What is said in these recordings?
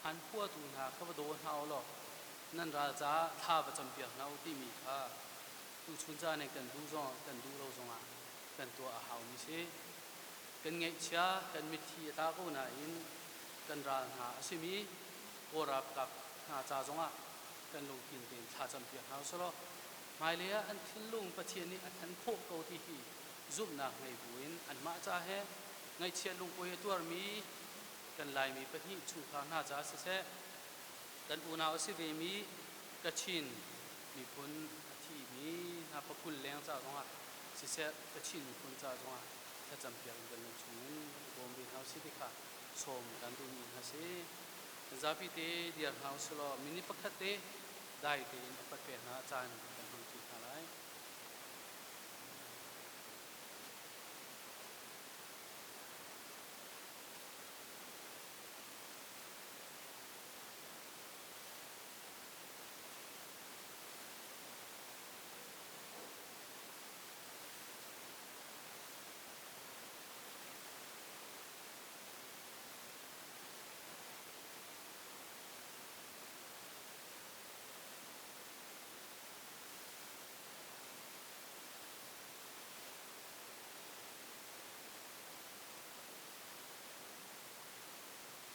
An huatu hna kha va daw hna u law nan ral caah thla va campiak hna u timi kha tuchun caan in kan duh zong kan duh lo zongah kan tuah a haumi si. Kan ngaihchia kan mitthli a tla ko nain kan ral hna a simi Kawl ralkap hna ca zongah kan lungthin tein thla campiak hna usih law hmailei ah an thinlung Pathian nih a than khawh ko ti hi zumhnak ngei buin anmah ca he ngaihchiat lungkuai a tuarmi kan Laimi pahnih chungkhar hna caah siseh, kan unau a si vemi Kachin miphun a thimi hna pakul leng ca zongah siseh, Kachin miphun ca zongah thlacampiak in kan lung chungin i bawm ve hna usih ti kha sawm kan duhmi hna si. Kan zapi te dir hna usih law minute pakhat te dai tein upat pek hna caan kan hmangṭi hna lai.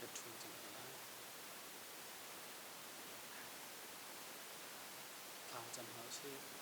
Kan ṭhu cang hna lai. Thla cam hna usih.